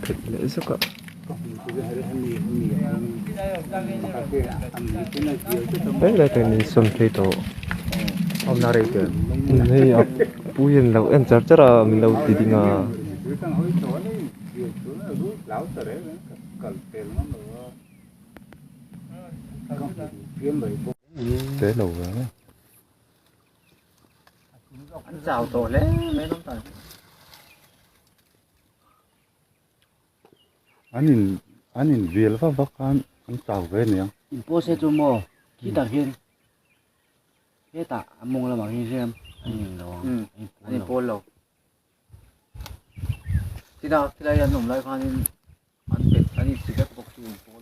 Phelh leh zuk a. Helai te min sawn phei tawh hei a pu hian lo en char char a min lo ti ding a. An in an in vil vak vak khan an chau ve aniang. In pawh se chu maw khitah khian hetah a mawng lamah khian hriam an in lo ang an in pawl lo china khilai an awm lai khanin an pet an in si vek bawk chu in pawl.